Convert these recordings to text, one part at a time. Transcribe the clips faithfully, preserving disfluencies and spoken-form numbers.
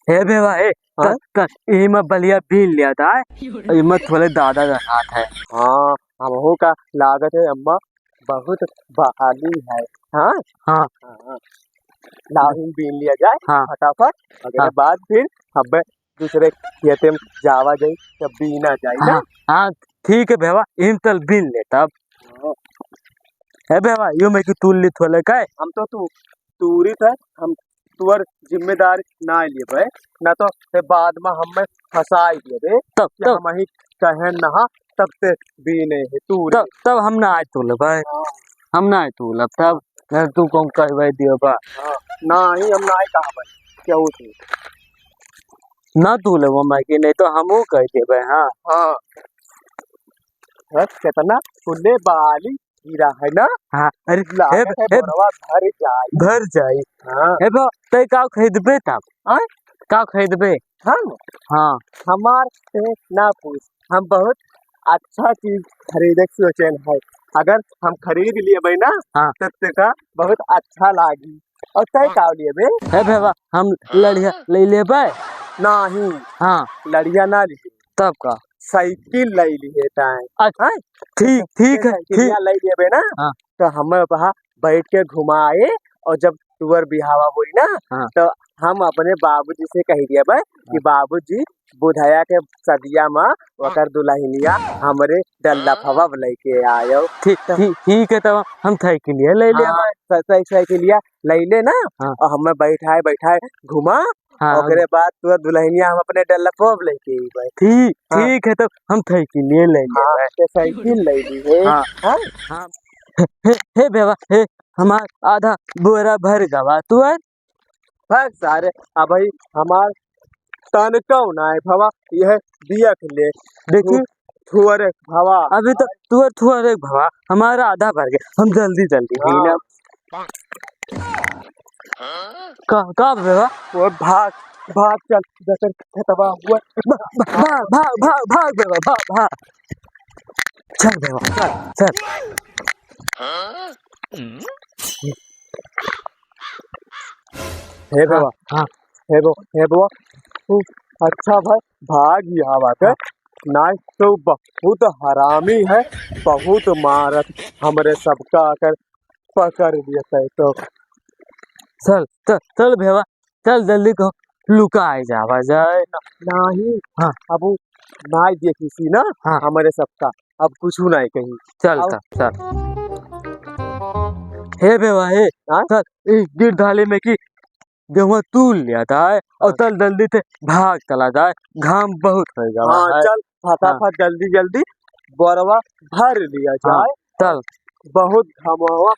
हे बेवा, हे, हाँ? क-, क-, इमा बलिया बीन लिया था, इमा थोड़े दादा का हाथ है। हाँ, हमहू का लागत है अम्मा बहुत बहाली है। हाँ? हाँ। हाँ। लाओ, इम बीन लिया जाए हाँ। फटाफट, ओकरे हाँ। बाद फिर हब्बे दूसरे खेते में जावा जाई, तब बीना जाई ना। हाँ, हाँ, ठीक है बेवा, इम तल बीन ले तब। हाँ। हे बेवा, यो मैं की तूल ली थोले का है? हम तो तू, तूरी थे, हम तुअर जिम्मेदारी ना लेबे, ना तो ते बाद में हमें फंसाई देबे तब, कि तब। हम ही कहे ना, तब ते बीने है तूरी। तब, तब हम ना आए तूले भाई। हाँ। हम ना आए तूले तब, ना तू कौन कहवाई दियो बा। हाँ, ना ही हम ना आए कहा भाई, क्या होती? ना तूले वो मैं कि नहीं तो हमहू कह देबे, हाँ। हाँ। बस कितना तूले बाली हीरा है ना? हाँ, अरे, लागत हे, है हे, बड़वा भर जाई। भर जाई। हाँ। हे बा, तै का खरीदबे तब? हाँ? का खरीदबे? हम? हाँ। हमार से ना पूछ, हम बहुत अच्छा चीज खरीदे के सोचेन है। अगर हम खरीद लेबे ना, हाँ। तब तेका बहुत अच्छा लागी। और तै का लेबे? हे बेवा, हम लड़िया ले लेबे? नहीं। हाँ। लड़िया ना लेबे। तब का? साइकिल ले लिए ताए। अच्छा, हाँ? ठीक, ठीक है, साइकिलिया ठीक। ले लेबे ना, हाँ। तो हमें वहाँ बैठ के घुमाए और जब तुअर बिहावा होई ना, हाँ। तो हम अपने बाबूजी से कह दिया बे कि हाँ। बाबूजी, बुधया के सदिया में ओकर दुल्हनिया हमरे डल्लफवा लेके आयो। ठीक, तो ठीक, ठीक है, तब हम साइकिलिया ले ले हाँ, सा-, सा-, साइकिलिया ले ले ना, हाँ। और हमें बैठाए, बैठाए घुमा, हाँ। ओकरे बाद तुअर दुल्हनिया हम अपने डल्लफवा लेके अइबे। ठीक, हाँ। ठीक है, तब हम साइकिलिया ले हाँ, लेबे। ते साइकिल ले ली है। हाँ। हाँ? हाँ। हे, हे, हे बेवा, हे, हमार आधा बोरा भर गवा, तुअर? भग सारे, अबही हमार तनकौ नाय भवा, यह दिया के ले। देखी। थु-, थुअरे भवा। अभी तो तुअर थुअरे भवा, हमारा आधा भर गया, हम जल्दी, जल्दी हाँ। बीना। का, का बेवा? वो भाग, भाग चल, जकर खेतवा हुआ। भा-, भा-, भाग, भाग, भाग, भाग बेवा, भाग, भाग। चल बेवा, चल, चल। हे बेवा, हाँ। हे बो-, हे बेवा, तू अच्छा भाई, भाग ही आवा के। हाँ। नाय तो बहुत हरामी है, बहुत मारत, हमरे सबका आकर पकड़ लिया तै तो। चल, चल, चल बेवा, चल जल्दी को लुकाए जावा जाए। नहीं, हाँ। अब वो नाय देखी सी ना, हाँ। हमरे सबका, अब कुछ नाय कही। चल, आओ। चल, चल। हे बेवा, हे, हाँ? चल, ई गिरधाली में की गेहुआ तूल लिया था, और हाँ। चल जल्दी से भाग चला जाए, घाम बहुत हो गया हाँ, है। चल फटाफट हाँ। जल्दी जल्दी बोरवा भर लिया हाँ, जाए। चल। बहुत घामवा,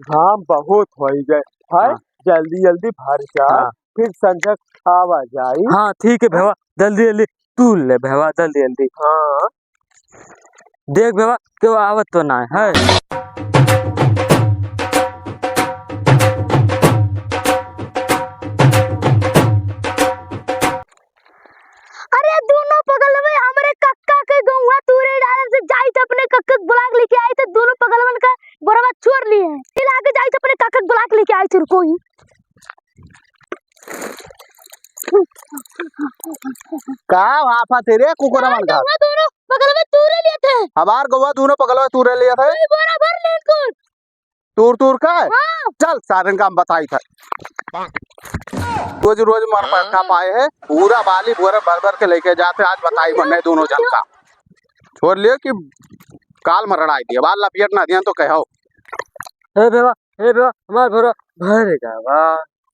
घाम बहुत हो गए है, हाँ। जल्दी जल्दी भर जाए, हाँ। फिर संझक आवा जाए। हाँ, ठीक है भैया, जल्दी जल्दी तूल ले भैया, जल्दी जल्दी। हाँ। देख बेवा, केहू आवत तो ना है। अरे दोनों पगलवे हमरे कक्का के गौवा तूरे डाले से जाई तो अपने कक्का के बुला के लेके आई तो दोनों पगलवन का बोरवा चोर लिए हैं। चिल्ला के जाई तो अपने कक्का के बुला के लेके आई तेरे को ही। का भाफा तेरे कुकुरा अरे मन का? गौवा दोनों पगलवे तूरे लिए थे। हमार गौवा दोनों पगलवे तूरे लिए थे। वही बोरा भर ले इनको। तूर तूर के? हाँ। चल, सारन का हम बताई था। रोज रोज मर पैसा पाए है, पूरा बाली बोरा भर भर के लेके जाते, आज बताई मन्ने दोनों जन का। छोड़ लियो कि काल मरड़ाई दिया, बाल लपियट ना दिया तो कहो। हे बेवा, हे बेवा, हमार बोरा भर गवा।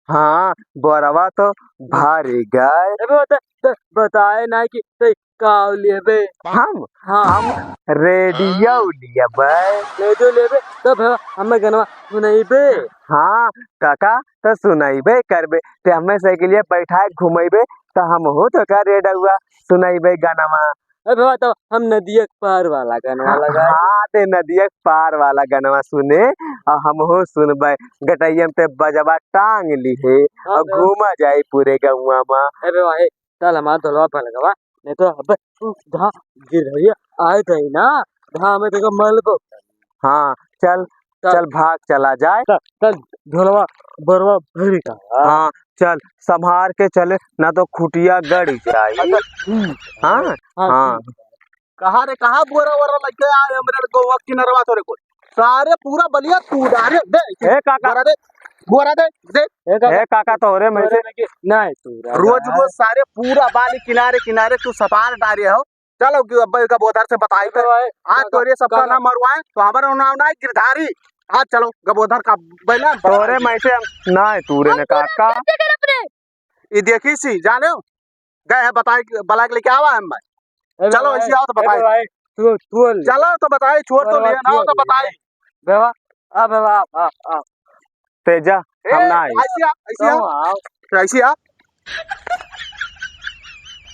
हाँ, बोरवा तो भर गए। हे बेवा, त, त, बताए ना कि, त, का लेबे? हम? हाँ। हम रेडियो लेबे। रेडियो लेबे? तब हम, हमें गनवा सुनइबे? हाँ, काका, तो सुनइबे करबे। ते हमें साइकिलिया बैठाए घुमइबे, तो हम हो तो का रेडियो सुनइबे गनवा। अरे बाबा, तब हम नदिया के पार वाला गनवा हाँ, लगाए। हाँ, ते नदिया के पार वाला गनवा सुने, और हम हो सुनबे। गटैया में ते बजवा टांग लिहे, हाँ, और भैया। घूमा जाए पूरे गौवा में। अरे बाबा, हे, चल हमार धोलवा भर गवा, नहीं तो अब तू जहाँ गिरहरिया आए थे ना, वहाँ हमें देखो मलबो। हाँ, चल, चल। चल भाग चला जाए। चल, चल, ढोलवा, बोरवा भरी का। हाँ, चल, संभार के चले, ना तो खुटिया गड़ जाई। अच्छा, हम्म। हाँ? हाँ, हाँ। ठीक। कहाँ रे, कहाँ बोरा वोरा लग गया यार, हमरे गोवा किनरवा तोरे को। सारे पूरा बलिया तू डारे, दे, ए काका। बोरा दे, बोरा दे, दे। ए काका। ए काका, तोरे में से। नहीं, तू रह रोज गया। रोज सारे पूरा बाली किनारे किनारे तू सपार डारे हो। चलो, कि अब गबोधर से बताई तो। अरे भाई, आज काका, तोरे सबका काका। ना मरवाए, तो हमारा नाम ना है गिरधारी। आज चलो, गबोधर का बैला तोरे में से हम ना है तूरे हम ने तोरे काका। नहीं देखे अपने। ये देखी सी, जाने हो? गए हैं बताए, बलाक लेके आवा है मैं। ए चलो, बाबा, ऐसी आओ तो ए बताई। बाबा, तू, तू ले। चलो तो बताई, छोड़ तो छोड़, लिया ना हो छोड़ तो ले। बताई। बाबा, आ बाबा, आ, आ, आ। तेजा, ए, हम ना आई। ऐसी आ, ऐसी आ। आओ, आओ। ऐसी आ।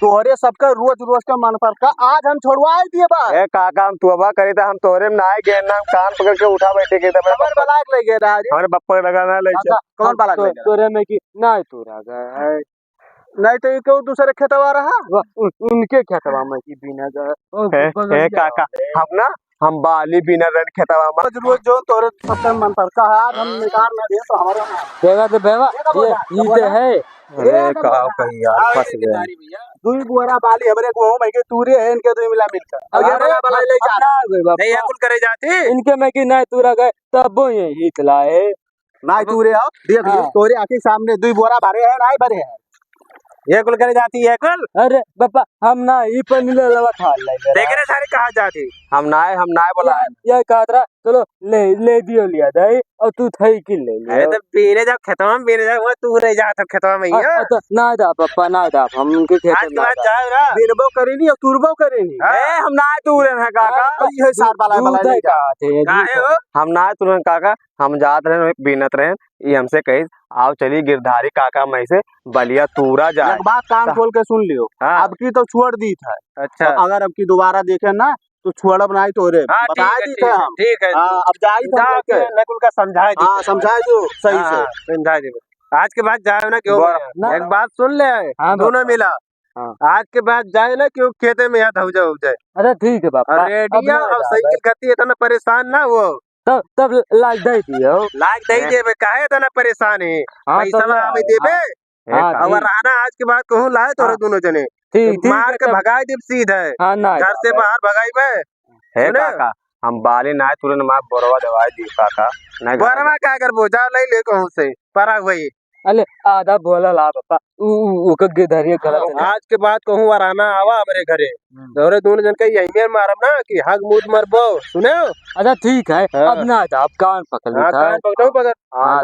तोहरे सबका रोज रोज का मन पर का आज हम छोड़वाए दिए बा। ए काका, हम तोबा करी त हम तोरे में ना आए गए ना, हम कान पकड़ के उठा बैठे के तब खबर बलाक ले गए रहा रे। हमारे बप्पा लगा ना ले काका, चल। कौन हम बलाक तो ले गए? तोरे में कि ना तू रह गए है। नहीं तो ये क्यों दूसरे खेतवा रहा? वा, उन-, उनके खेतवा में की बिना गए। ओ, हे, बगल हे के काका, आओ। हम ना, हम बाली बिना रन खेतवा में। रोज, रोज जो तोरे सबके मन पर का है, आज हम निकाल ना दिए तो हमारे ना। बेवा तो बेवा, ये का ये, बोला? ये तो बोला? है। अरे ये का का बोला? कही यार, आओ, फंस ये गए। गिरधारी भैया। दुई बोरा बाली हमरे को हो, मैं के तूरे है, इनके दुई मिला मिलकर। अब ये अरे, बला, बला ले जा। ना गए बाप। नहीं, ये कुल करे जाती। इनके में की नहीं तू रह गए, तब वो ये हित लाए। नाई तू रे आओ, देख लियो, हाँ। तोरे आँखी सामने दुई बोरा भरे हैं, नाई भरे हैं। ये कुल करे जाती है कुल? अरे बापा, हम ना ई पर नीले लवा खा ले। देख रे सारे कहाँ जाती? हम नाई, हम नाई बोला है। ये कहत रहा, चलो ले, ले दियो लिया दाई, और तू थई की ले लियो। अरे तो बीने जाओ खेतवा में, बीने जाओ, वो तू रह जा तो खेतवा में ही, हाँ, हाँ। तो ना दा पापा, ना दा, हम उनके खेत आज के बाद जाओ ना। बीनबो करेनी और तुरबो करेनी। हाँ। ए, हम ना तू रहे हैं काका। हाँ, ये सार वाला, तू वाला तय नहीं जा। कहा थे, काहे हो? हम ना तू रहे काका, हम जात रहेन, वही बीनत रहेन, ई हमसे कहिस, "आओ चली गिरधारी काका में से बलिया तूरा जाए।" एक बात कान त- खोल के सुन लियो, हाँ। अब की तो छोड़ दी था। अच्छा। तो अगर अब की दोबारा देखे ना, तो छोड़ब नाई तोरे। हाँ, बता ठीक है, दी ठीक थे है, हम। ठीक है। हाँ, अब जाई तो जाओ हम लेके। के नकुल का समझाए दी। हाँ, समझाए दो सही हाँ, से। हाँ, समझाए दे। आज के बाद जाए ना क्यों बोल। ना। एक बात सुन ले, हाँ, दोनों बाबा। मिला। हाँ। आज के बाद जाए ना क्यों खेते में यहाँ धौजा हो जाए। अरे ठीक है बाबा, और अब रेडिया ना और जाए। साइकिल खाती इतना परेशान ना हो। तब, तब लाग दे दियो। लाग दे हैं? देबे, काहे इतना परेशान है? हाँ, पैसा तो ना आवे देबे। हाँ, हाँ, अब ठीक। रहना आज के बाद कहूँ लाए तोरे हाँ। दोनों जने। ठीक, ठीक मार है, के तब भगाई देब सीधे। हाँ, ना घर से जाबे। बाहर भगाई बे। हे सुने? काका, हम बाली ना तुरंत मार बोरवा दवाई दी काका। नहीं बोरवा का करबो? जाओ ले ले कहूँ से। परा वही। अले आधा बोला ला बापा। उ, उ, ओकर गिरधरिया गलत है। आज के बाद कहूँ वराना आवा हमरे घरे। हम्म। तोरे दोनों जन के यही मेर मारब ना कि हग मूत मरबो, सुने? अच्छा ठीक है, हाँ। अब ना जा, अब कान पकड़ हाँ, लेता है। कान पकड़ो, पकड़। हाँ, हाँ।